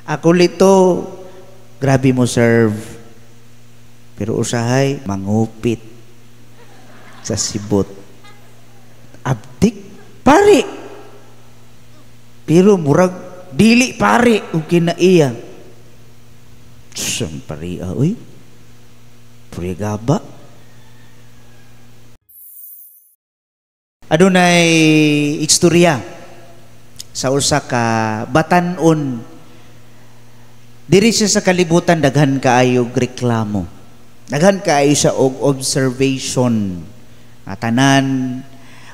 Akolito, grabe mo serve. Pero usahay mangupit sa sibot. Abtik pari. Pero murag dili pari ug kinaiya. Siyang pari uy. Purigaba. Adunay istorya sa usa ka batan-on diri siya sa kalibutan, daghan kaayo reklamo. Daghan kaayo siya og observation. Tanan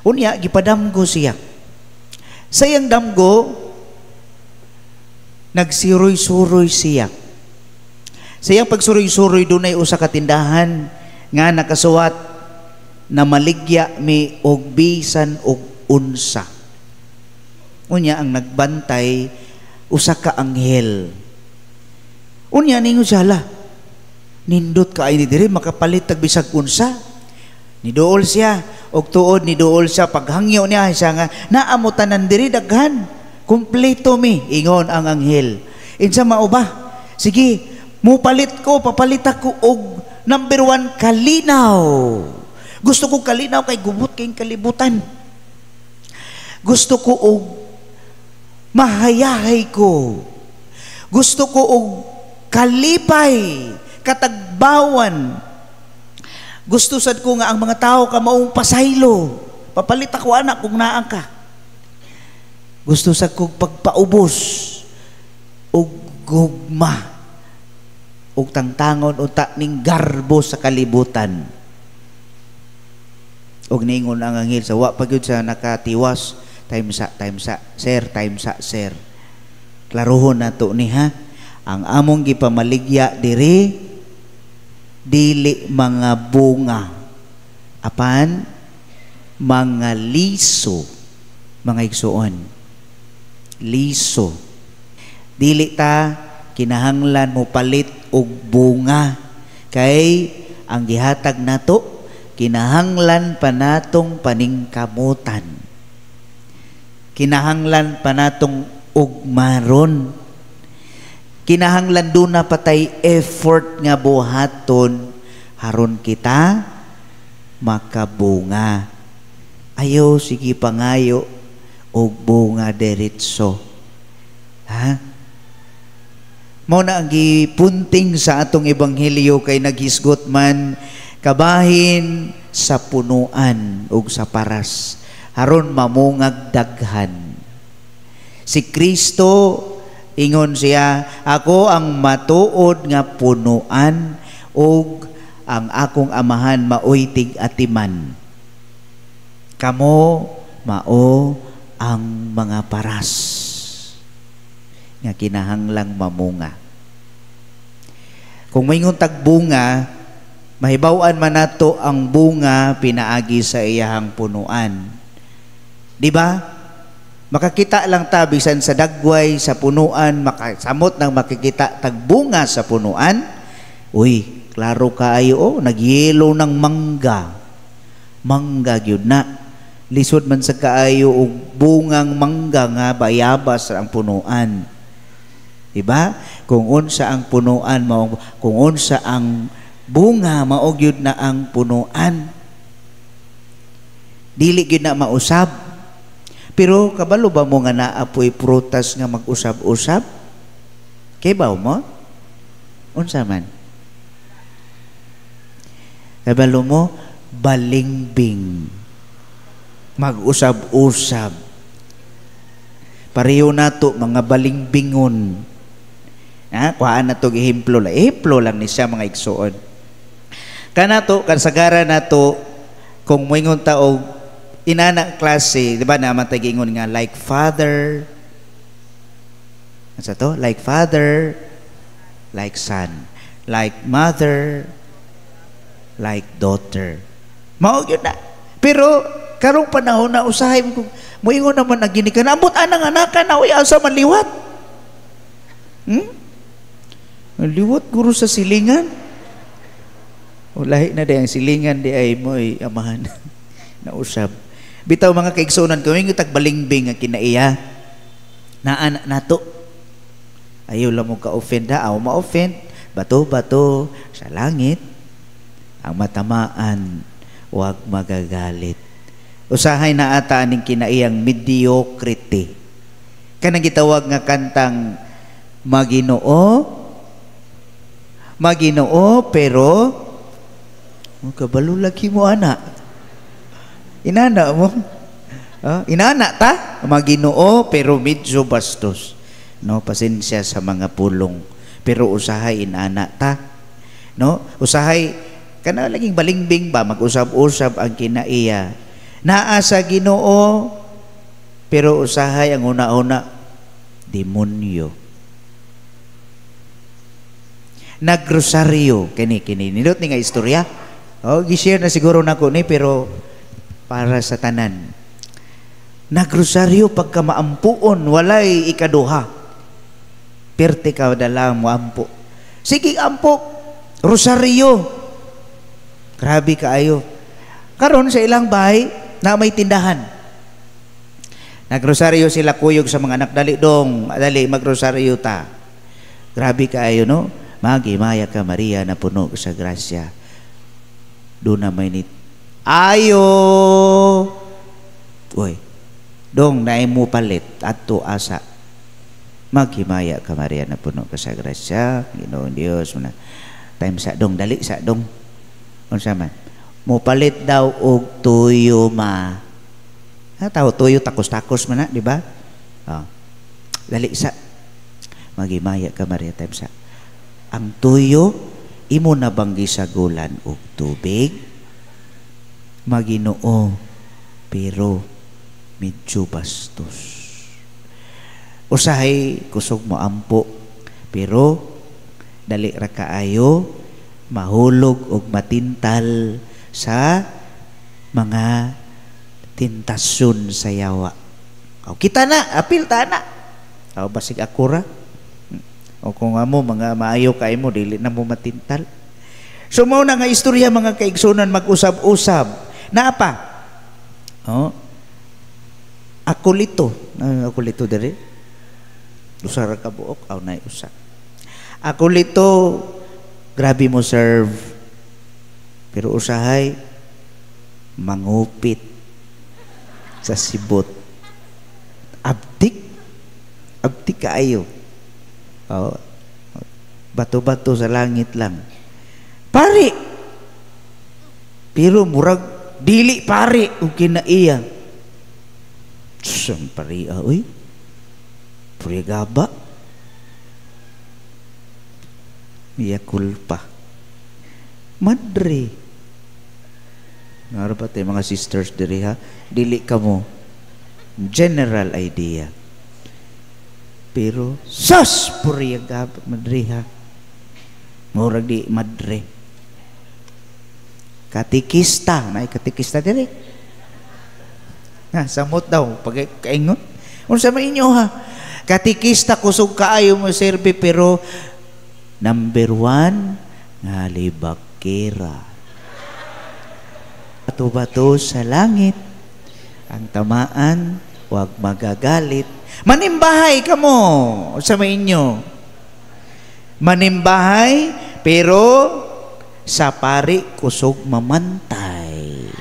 unya gipadamgo siya. Sa iyang damgo nagsiroy-suroy siya. Sa iyang pagsuroy-suroy dunay usa ka tindahan nga nakasuwat na maligya mi og bisan og unsa. Unya ang nagbantay usa ka anghel. Unya ningon siya, hala, nindot ka ay ni diri makapalit tag bisag unsa. Niduol siya og tuod niduol siya, paghangyo niya siya nga naa mo tanan diri daghan, kumpleto mi, ingon ang anghel. Insa mao ba? Sige, mupalit ko, papalit ako og number 1 kalinaw. Gusto ko kalinaw kay gubot kayong kalibutan. Gusto ko og mahayahay ko. Gusto ko og kalipay, katagbawan. Gusto sad ko nga ang mga tao ka maong pasaylo. Papalit ako anak kung naa ka. Gusto sad kog pagpaubos og gugma og tangtangon unta ning garbo sa kalibutan. Og niingon ang anghel sa wa pa gyud sa nakatiwas, time sa sir, time sa sir. Klarohon nato ni ha. Ang among gipamaligya diri dili mga bunga apan mga liso, mga igsuon. Liso. Dili ta kinahanglan mo palit og bunga kay ang gihatag nato kinahanglan pa natong paningkamutan. Kinahanglan pa natong ugmaron. Kinahanglan duna patay effort nga buhaton haron kita makabunga. Ayo sige pangayo og bunga diretso. Ha? Mao na ang gipunting sa atong ebanghelyo kay naghisgot man kabahin sa punuan ug sa paras haron mamungag daghan. Si Kristo ingon siya, ako ang matuod nga punuan ug ang akong amahan maoy tig-atiman. Kamo mao ang mga paras nga kinahanglang mamunga. Kung maingon tag bunga, mahibaw-an man nato ang bunga pinaagi sa iyahang punuan. Di ba? Makakita lang ta bisan sa dagway, sa punuan, makasamot nang makikita tagbunga sa punuan. Uy, klaro kaayo, oh, nagyelo ng mangga. Mangga gyud na. Lisod man sa kaayo og bungang mangga nga bayabas ang punuan. Diba? Kung unsa ang punuan, mao kung unsa ang bunga, mao gyud na ang punuan. Dili gyud na mausab. Pero kabalo ba mo nga naa po'y prutas nga mag-usab-usab? Kibaw mo? Unsa man? Kabalo mo? Balingbing. Mag-usab-usab. Pareho nato mga balingbingon. Ha? Kuhaan na to ehemplo lang. Ehemplo lang ni siya mga igsuon. Kanato, kasagara nato kung moingon ta og inana klase, di ba naman tayo giingon nga like father, ano to? Like father, like son, like mother, like daughter. Mao gyud na. Pero karong panahon na usahay mo moingon naman ang ginikan, ambot anang anakan na uy asa man liwat. Liwat guro sa silingan. O lahi na di ang silingan di ay mo ay amahan na usab. Bitaw mga kaigsuonan, kung yung tagbalingbing ang kinaiya, naan nato. Ayaw lang mo ka-offend ha. Aw ma-offend, bato-bato sa langit. Ang matamaan, wag magagalit. Usahay na ata aning kinaiyang mediocrity. Kanang gitawag nga kantang Maginoo, Maginoo, pero oh, kabalo lagi mo ana. Inana mo. Inana ta, Maginoo pero medyo bastos. No, pasensya sa mga pulong. Pero usahay inana ta. No, usahay kana laging balingbing ba mag-usab-usab ang kinaiya. Naa sa Ginoo pero usahay ang una-una demonyo. Nagrosaryo kini kini nindot ni nga istorya. Oh, gi-share na siguro nako ni pero para sa tanan. Nagrosaryo pagka maampuon walay ikaduha. Perte ka dala mo ampo. Sige ampo, rosaryo. Grabe kaayo. Karon sa ilang bahay na may tindahan. Nagrosaryo sila kuyog sa mga anak, dali dong, dali magrosaryo ta. Grabe kaayo no. Magimaya ka Maria na puno sa grasya. Doon na may nit. Ayo. Uy. Dong naay mo palit adto asa. Maghimaya ka Maria na puno ka sa grasya, Ginoong Dios na. Time sa dong, dali sa dong. Unsa man? Mopalit daw og tuyo ma. Ha, tao tuyo takos-takos man na, di ba? Oh. Dali sa. Maghimaya ka Maria time sa. Ang tuyo imo na bang gisagulan og tubig? Maginoo pero medyo bastos. Usahay kusog mo ampo pero dali ra kaayo mahulog og matintal sa mga tentasyon sa yawa. O kita na, apil ta na. O basig ako ra. O kung amo mga maayo kay mo dili na mo matintal. So mao na nga istorya mga kaigsunan mag-usab-usab. Naa pa. Oh. Akolito, akolito diri. Usa ra ka buok aw nay usa. Akolito grabe mo serve. Pero usahay mangupit sa sibot. Abtik. Abtik kaayo. Oh, bato-bato sa langit lang. Pari. Pero murag dili pari og kinaiya. Siyang pari, uy. Purigaba. Mia kulpa. Madre. Ngaro ba tayo mga sisters diri ha? Dili ka mo. General idea. Pero sus purigaba madre ha. Murag di madre. Katikista, nay katikista diri. Ha, samot daw pag kaingon. Unsa man inyo ha? Katikista kusog kaayo mo serbi pero number 1 nga libakera. Bato-bato sa langit ang tamaan, wag magagalit. Manimbahay kamo sa inyo. Manimbahay pero sa pari kusog mamantay.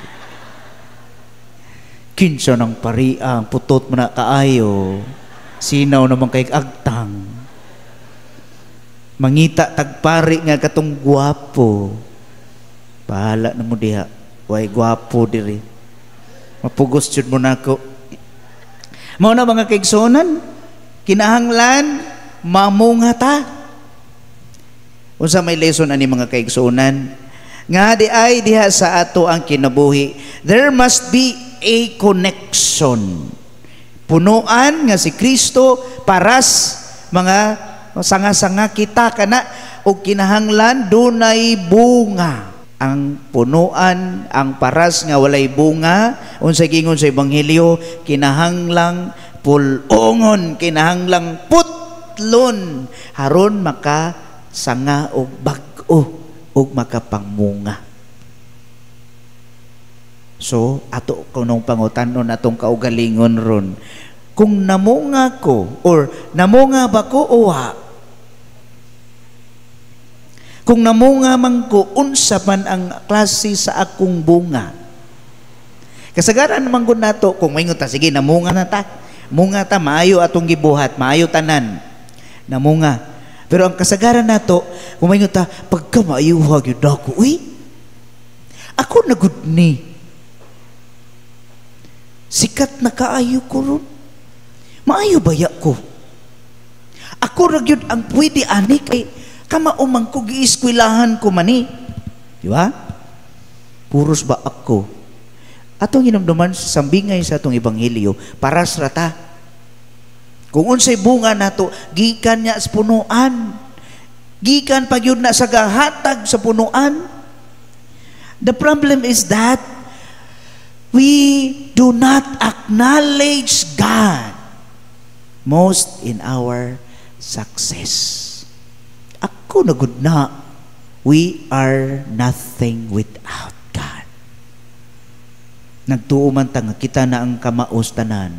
Kinsa ng pari ang putot mo na kaayo. Sinaw naman kay agtang. Mangita tagpari nga katong guwapo. Bahala na mo diha. Way guwapo diri. Mapugos jud mo nako. Mao na mga kaigsuonan, kinahanglan mamunga ta. Unsa may lesson ani mga kaigsuonan? Nga di ay diha sa ato ang kinabuhi. There must be a connection. Punuan nga si Kristo paras mga sanga-sanga kita kana og kinahanglan dunay bunga. Ang punuan, ang paras nga walay bunga, unsa gingon sa ebanghelyo, kinahanglang pul-ongon, kinahanglang putlon haron maka sanga og bag-o og makapangmunga. So ato kunong pangutan-on atong kaugalingon ron, kung namunga ko or namunga ba ko o wa? Kung namunga man ko, unsa man ang klase sa akong bunga? Kasagaran man gud nato kung maingon ta, sige, namunga na ta. Munga ta, maayo atong gibuhat, maayo tanan. Namunga. Pero ang kasagaran nato, kung maingon ta, pagka maayuha gyud ako, uy, ako na gud ni. Sikat na kaayo ko ron. Maayo baya ko? Ako ra gyud ang pwede ani kay kamao man ko, giiskwilahan ko mani. Di ba? Puros ba ako? Atong hinumduman sa sambingay sa atong ebanghelyo, paras ra ta. Kung unsay bunga nato, gikan niya sa punuan. Gikan pa gyud na sa gahatag sa punuan. The problem is that we do not acknowledge God most in our success. Ako na gud na. We are nothing without God. Nagtuo man ta nga kita na ang kamaos tanan.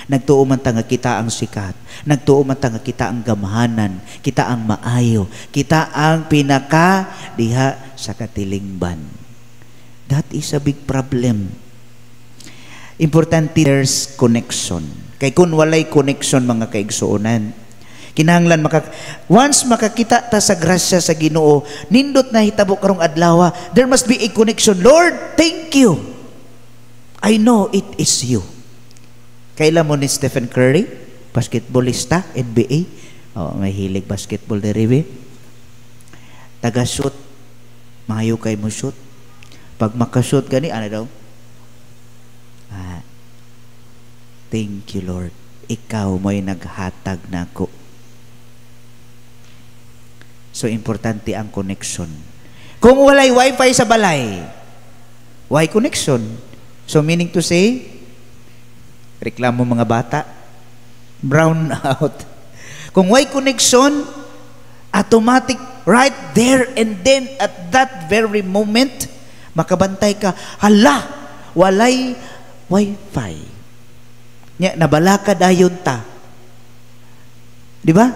Nagtuo man ta nga kita ang sikat. Nagtuo man ta nga kita ang gamhanan, kita ang maayo, kita ang pinaka diha sa katilingban. That is a big problem. Importante there's connection. Kay kung walay connection, mga kaigsuonan, kinahanglan once makakita ta sa grasya sa Ginoo, nindot na hitabo karong adlaw, there must be a connection. Lord, thank you. I know it is you. Kaila mo ni Stephen Curry, basketballista, NBA. Oh, may hilig basketball diri. Taga-shoot. Maayo kay mo shoot. Pag makashoot gani, ano daw? Ah, thank you, Lord. Ikaw mo'y naghatag nako. So, importante ang connection. Kung walay wifi sa balay, why connection? So, meaning to say, reklamo mga bata, brown out. Kung why connection, automatic right there and then at that very moment, makabantay ka, hala, walay wifi. Nya, nabalaka dayon ta. Di ba?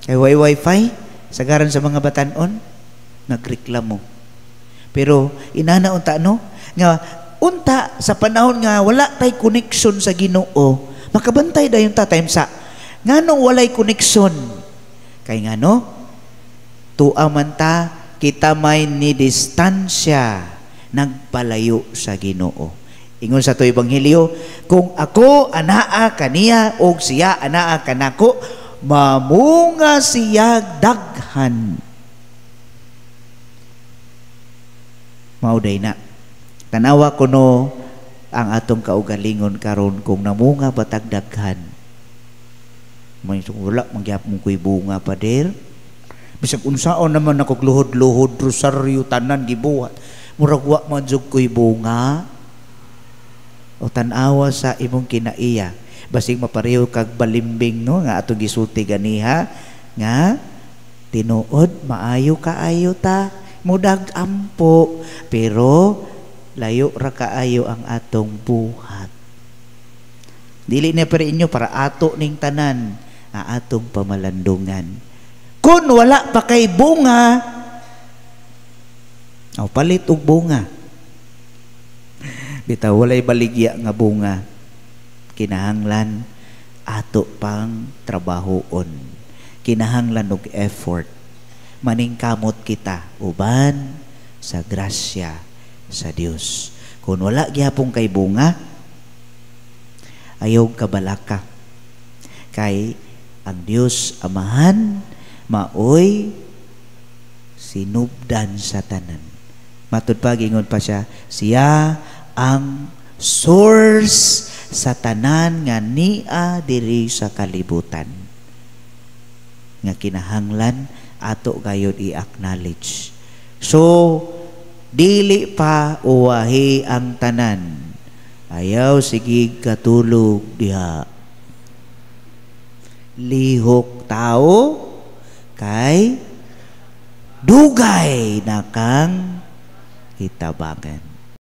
Kay way wifi, sagaran sa mga batanon, nagreklamo. Pero inana unta, no? Nga unta sa panahon nga wala tay connection sa Ginoo, makabantay dayon ta time sa nganong walay connection. Kay ngano? Tua man ta kita may ni distansya, nagpalayo sa Ginoo. Ingon sa to ebanghelyo, kung ako anaa kaniya og siya anaa kanako, mamunga siya daghan. Mao day na. Tanawa kuno ang atong kaugalingon karon kung namunga batag daghan. May wala mangyapon ko'y bunga, pader. Bisag unsaon naman ako luhod-luhod, rosaryo, tanan gibuhat. Murag wa man jud ko'y bunga. O tan-awa sa imong kinaiya. Basig mapareho kag balimbing, no, nga atong gisulti ganiha nga tinuod maayo kaayo ta mudag ampo, pero layo ra kaayo ang atong buhat. Dili na para inyo, para ato ning tanan nga atong pamalandungan. Kung wala pa kay bunga, o palit og bunga. Bitaw walay baligya nga bunga, kinahanglan ato pang trabahoon, kinahanglan og effort, maningkamot kita uban sa grasya sa Dios. Kung wala gihapon kay bunga, ayaw kabalaka, kay ang Dios Amahan maoy sinubdan sa tanan. Matud pa, gingon pa siya, siya ang source sa tanan nga nia diri sa kalibutan, nga kinahanglan ato gayud i-acknowledge. So dili pa uwahi ang tanan. Ayaw sige katulog diha. Lihok tao kay dugay na kang hitabangan.